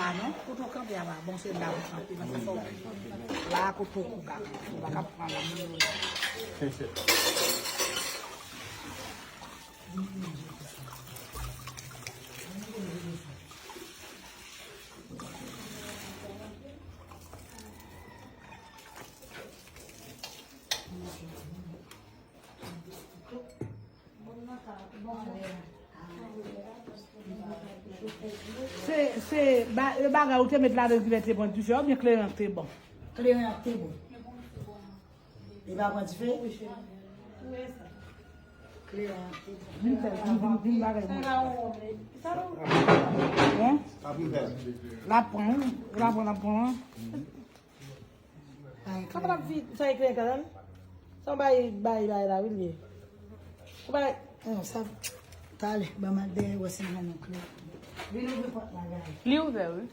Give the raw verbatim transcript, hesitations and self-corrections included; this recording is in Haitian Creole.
A non, kote w kanpe a pa bon, se la ou kanpe, paske fò w la kote w ka kanpe, ou pa ka pran la. Se, se ba- e bagay ou te met ladan ki vè te pran dife, oubyen kleren an te bon? Kleren an te bon. Li pa pran dife? Kleren an te bon. Vin fè, vin, vin, vin bagay mwen. Hein? L ap pran, wi. L ap pran, l ap pran, wi. Kòman l ap vi-, sa ekri an kanal? Sa w bay, bay, bay la, wi, l ye. Ou bay. Non, sa, talè, ban m al dèyè, wè si m jwenn yon kle. Vin ouvri pòt la, gade. Li ouvè, wi.